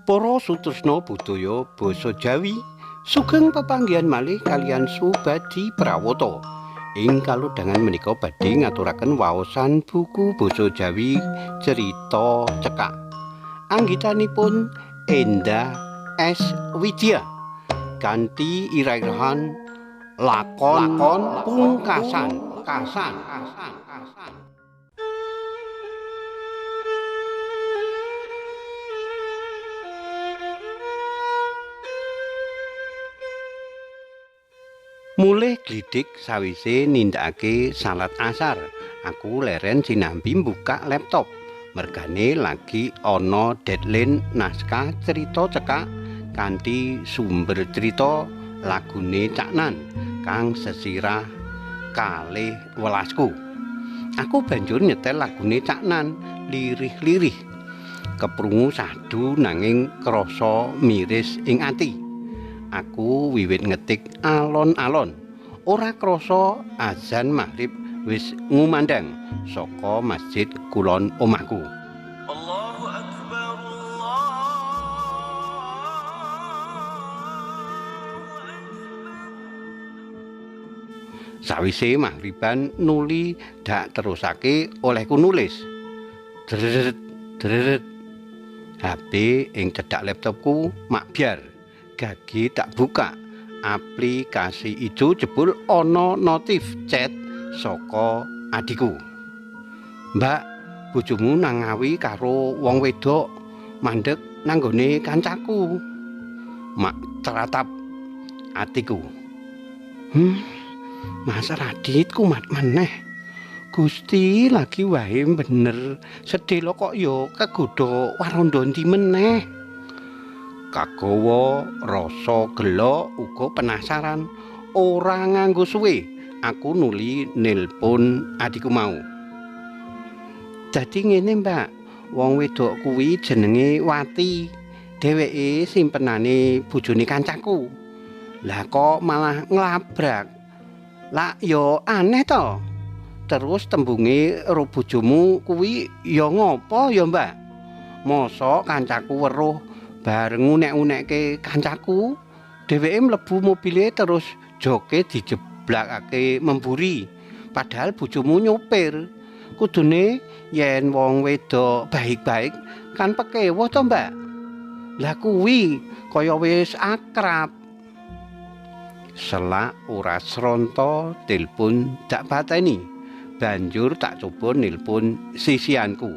Para sutresna budaya basa Jawi sugeng pepanggihan malih kaliyan Subadi Prawata. Ing kalodhangan menika badhe ngaturaken waosan buku basa Jawi cerita cekak. Anggitanipun Endah S. Widya kanthi ira-irahan lakon pungkasan kasan. Mulih glidhik sawise nindakake salat asar, aku leren sinambi mbukak laptop. Mergane lagi ana deadline naskah cerita cekak kanthi sumber cerita lagune Cak Nan kang sesirah kalih welasku. Aku banjur nyetel lagune Cak Nan lirih-lirih. Keprungu sahdu nanging krasa miris ing ati. Aku wiwit ngetik alon-alon. Ora krasa azan maghrib wis ngumandang saka masjid kulon omahku. Allahu akbar, Allahu akbar. Sawise maghriban nuli dak terusake olehku nulis. Dreret dreret. HP ing cedhak laptopku makbyar. Gagi tak buka aplikasi ijo jebul ana notif chat saka adikku. Mbak, bojomu nang Ngawi karo wong wedok mandek nanggone kancaku. Mak teratap atiku. Mas Radit kumat meneh. Gusti lagi wae bener sedhela kok ya kegodha warondo ndi meneh. Kagawa rasa gela uga penasaran, ora nganggo suwe aku nuli nelpon adikku mau. Dadi ngene, Mbak, wong wedok kuwi jenenge Wati. Dheweke simpenane bojone kancaku. Lah kok malah nglabrak. Lah ya aneh to. Terus tembunge ro bojomu kuwi ya ngopo ya, Mbak? Mosok kancaku weruh bareng unek-unekke kancaku, dheweke mlebu mobile terus joke dijeblakake memburi. Padahal bojomu nyopir. Kudune yen wong wedok baik-baik kan pekewuh to, Mbak. Lah kuwi kaya wis akrab. Selak ora sronto telepon dak pateni. Banjur tak coba nilpon sisianku.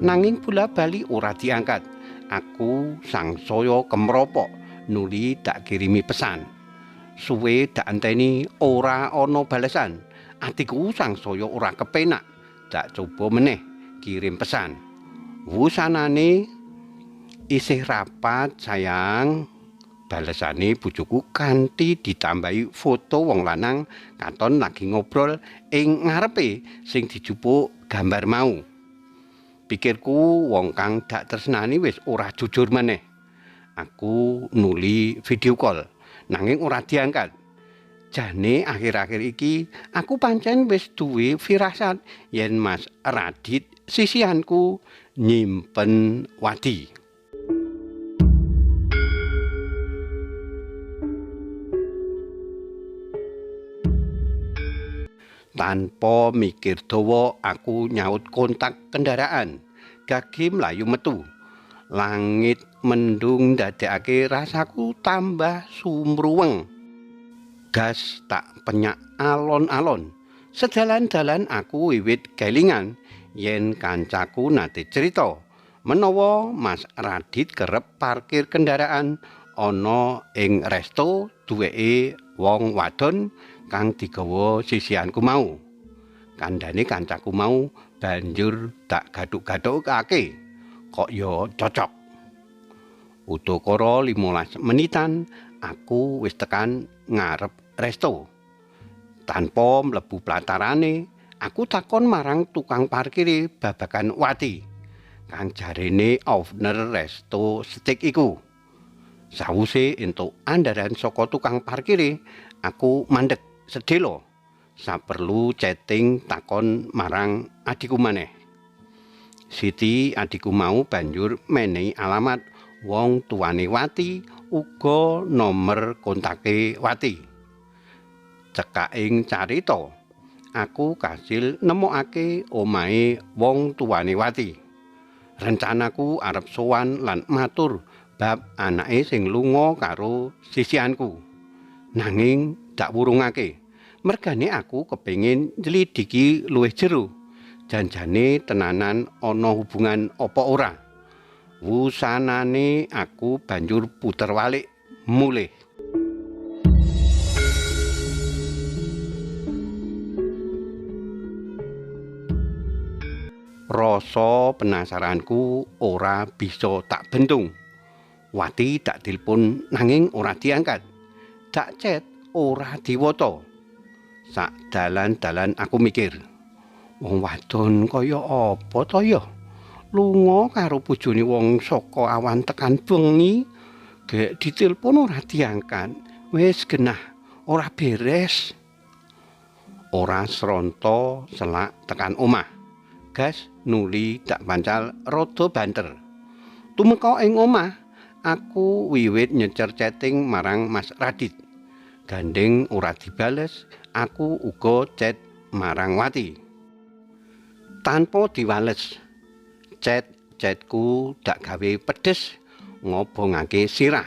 Nanging bola-bali ora diangkat. Aku sangsaya kemropok nuli tak kirimi pesan. Suwe dak enteni ora ana balesan. Atiku sangsaya ora kepenak. Dak coba meneh kirim pesan. Wusanane isih rapat sayang. Balesane bojoku kanthi ditambahi foto wong lanang katon lagi ngobrol ing ngarepe sing dijupuk gambar mau. Pikirku wong kang dak tresnani wis ora jujur meneh. Aku nuli video call nanging ora diangkat. Jane akhir-akhir iki aku pancen wis duwe firasat yen Mas Radit sisihanku nyimpen wadi. Tanpa mikir dawa aku nyaut kontak kendaraan. Gagi mlayu metu. Langit mendung ndadekake rasaku tambah sumruweng. Gas tak penyak alon-alon. Sedalan-dalan aku wiwit kelingan yen kancaku nate cerita menawa Mas Radit kerep parkir kendaraan ana ing resto duweke wong wadon kang digawa sisihanku mau. Kandhane kancaku mau banjur tak gathuk-gathukake. Kok ya cocok. Udakara 15 menitan aku wis tekan ngarep resto. Tanpa mlebu platarane, aku takon marang tukang parkire babagan Wati kang jarene owner resto steak iku. Sawuse entuk andaran saka tukang parkire, aku mandek sedhela. Saperlu chatting takon marang adikku maneh. Siti adikku mau banjur menehi alamat wong tuane Wati uga nomer kontake Wati. Cekaking carita, aku kasil nemokake omahe wong tuane Wati. Rencanaku arep sowan lan matur bab anake sing lunga karo sisihanku. Nanging dak wurungake. Mergane aku kepengin nyelidiki luwih jero. Janjane tenanan ana hubungan apa ora. Wusanane aku banjur puter walik mulih. Rasa penasaranku ora bisa tak bentung. Wati tak tilpun nanging ora diangkat. Tak chat ora diwaca. Sak dalan-dalan aku mikir, wong wadon kaya apa to ya? Lunga karo bojone wong saka awan tekan bengi, gek ditelpon ora diangkat. Wis genah, ora beres. Ora sronto selak tekan omah. Gas nuli dak pancal rada banter. Tumeka ing omah, aku wiwit nyecer chatting marang Mas Radit. Gandeng ora dibales, aku uga chat marang Wati. Tanpa diwales, chat-chatku dak gawe pedes, ngobongake sirah,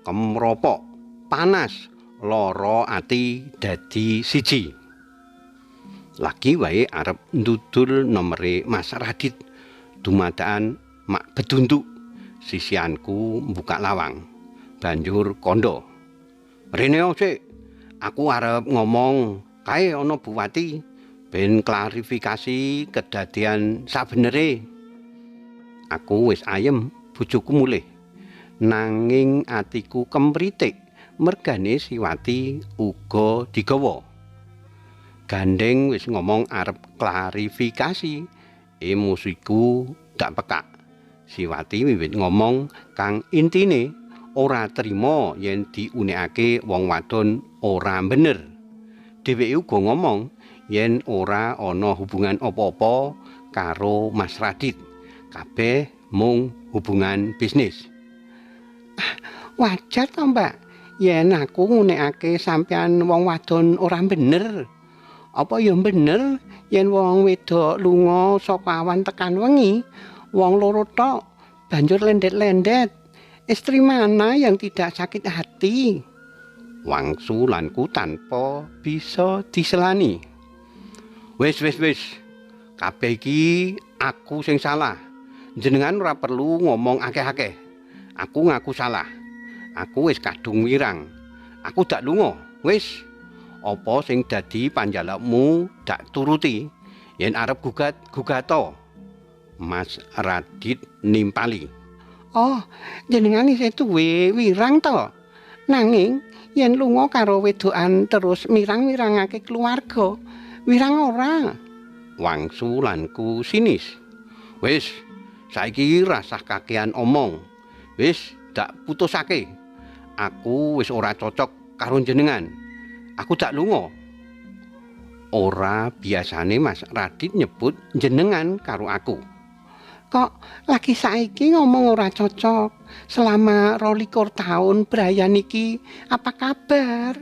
kemropok, panas, lara ati dadi siji. Lagi wae arep ndudul nomere Mas Radit, dumadakan mak bedunduk, sisihanku mbuka lawang, banjur kondo. Rene sik, aku arep ngomong kae ana Bu Wati ben klarifikasi kedadian sabenere. Aku wis ayem, bojoku mulih. Nanging atiku kemritik mergane si Wati uga digawa. Gandeng wis ngomong arep klarifikasi, emosiku dak pekak. Si Wati wiwit ngomong kang intine ora trima yen diunekake wong wadon ora bener. Dheweke uga ngomong yen ora ana hubungan apa-apa karo Mas Radit. Kabeh mung hubungan bisnis. Ah, wajar to, Mbak, yen aku ngunekake sampean wong wadon ora bener. Apa ya bener yen wong wedok lunga saka awan tekan wengi, wong loro tok banjur lendet-lendet. Istri mana yang tidak sakit hati? Wangsulanku tanpa bisa diselani. Wis. Kabeh iki aku sing salah. Jenengan ora perlu ngomong akeh-akeh. Aku ngaku salah. Aku wis kadung wirang. Aku dak lunga. Wis. Apa sing dadi panjalukmu dak turuti. Yen arep gugat, gugato. Mas Radit nimpali. Oh, jenengan isih duwe wirang to. Nanging yen lunga karo wedokan terus mirang-mirangake keluarga, wirang ora. Wangsulanku sinis. Wis, saiki rasah kakean omong. Wis, dak putusake. Aku wis ora cocok karo jenengan. Aku dak lunga. Ora biasane Mas Radit nyebut jenengan karo aku. Kok lagi saiki ngomong ora cocok? Selama 22 tahun Brian iki apa kabar?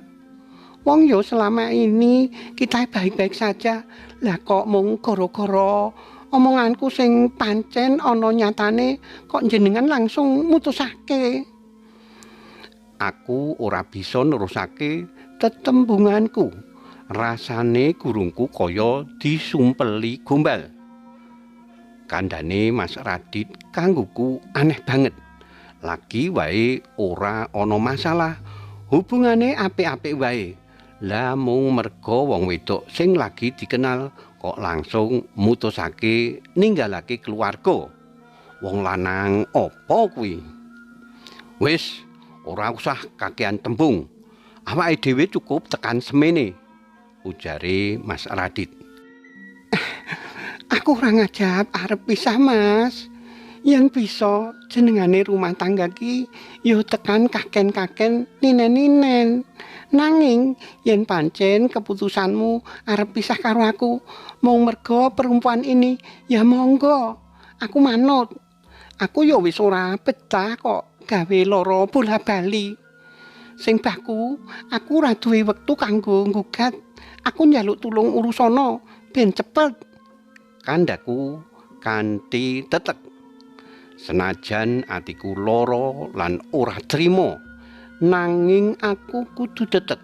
Wong yo selama ini kita baik-baik saja. Lah kok mung gara-gara omonganku sing pancen ana nyatane kok jenengan langsung mutusake. Aku ora bisa nerusake tetembunganku. Rasane gurungku kaya disumpeli gombal. Kandhane Mas Radit kanggoku aneh banget. Lagi wae ora ana masalah, hubungane apik-apik wae. Lah mung merga wong wedok sing lagi dikenal kok langsung mutusake ninggalake keluarga. Wong lanang apa kuwi? Wis, ora usah kakean tembung. Awake dhewe cukup tekan semene, ujare Mas Radit. Aku ora ngajab arep pisah, Mas. Yang bisa jenengane rumah tangga ki ya tekan kaken-kaken ninen-ninen. Nanging yen pancen keputusanmu arep pisah karo aku mung merga perempuan ini, ya monggo, aku manut. Aku ya wis ora betah kok gawe lara bola-bali. Sing baku, aku ora duwe wektu kanggo nggugat. Aku njaluk tulung urusana ben cepet. Kandhaku kanthi tetek. Senajan atiku lara lan ora trima, nanging aku kudu tetek.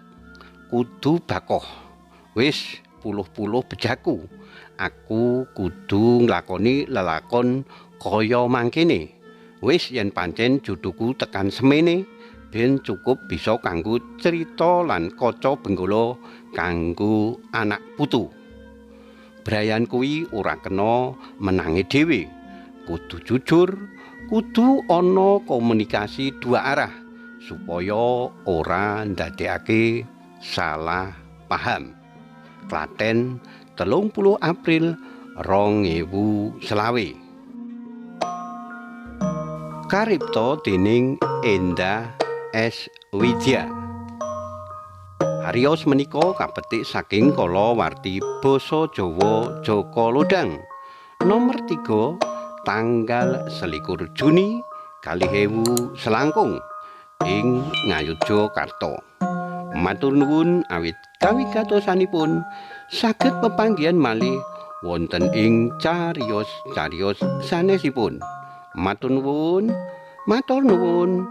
Kudu bakoh. Wis puluh-puluh bejaku. Aku kudu nglakoni lelakon kaya mangkene. Wis yen pancen juduku tekan semene, ben cukup bisa kanggo crita lan kaca benggala kanggo anak putu. Brayan kuwi ora kena menange dhewe. Kudu jujur, kudu ana komunikasi dua arah supaya ora ndadekake salah paham. Klaten, 30 April 2025. Karipta dening Endah S. Widya. Hariyos menika kapetik saking kalawarti Basa Jawa Jaka Lodhang nomor 3 tanggal 21 Juni 2000 ing Ngayogyakarta. Matur nuwun awit kawigatosanipun saged pepanggihan malih wonten ing cariyos-cariyos sanesipun. Matur nuwun, matur nuwun.